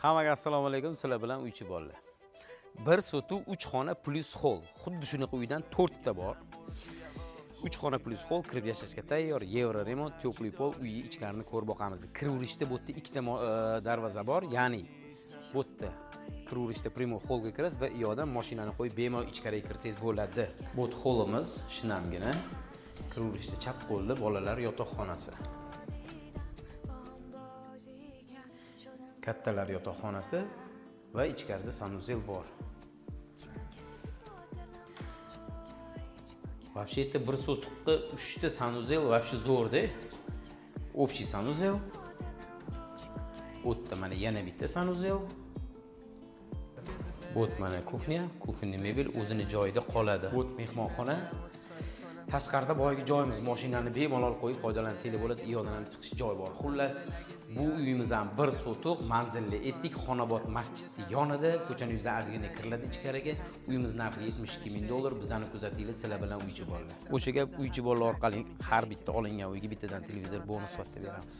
Hammaga assalomu alaykum, sizlar bilan uychi bolalar. Bir sotu 3 xona plyus hol. Xuddi shunaqa uydan 4 ta bor. 3 xona plyus hol, kirib yashashga tayyor, yevro remont, теплый pol, uyi ichkarini ko'rib boqamiz. Kiraverishda bu yerda ikkita darvoza bor, ya'ni bu yerda kiraverishda прямой holga kirasiz va u yoqdan mashinani qo'yib bemalol ichkariga kirsangiz bo'ladi. Bu yerda holimiz shinamgina. Kiraverishda chap qo'lda bolalar yotoqxonasi. Kattalar yotoqxonasi va ichkarida sanuzel bor. Вообще это bir sotixga 3 ta sanuzel вообще zo'rda. Общий sanuzel. U yerda mana yana bitta sanuzel. Bu yerda mana kuxnya, kuxnya mebel o'zini joyida qoladi. Bu yerda mehmonxona. Tashqarida boyagi joyimiz, mashinani bemalol qo'yib foydalansanglar bo'ladi. U yoqdan ham chiqish joy bor. Xullas, bu uyimiz ham bir sotix, manzilli etdik. Xonobod masjidni yonida, ko'chani yuzidan ozgina kiriladi ichkariga. Uyimiz narxi 72 ming dollar. Bizani kuzatinglar, sizlar bilan uychi bolalar. O'sha gap, uychi bolalar orqali har bitta olingan uyga bittadan televizor bonus sifatida beramiz.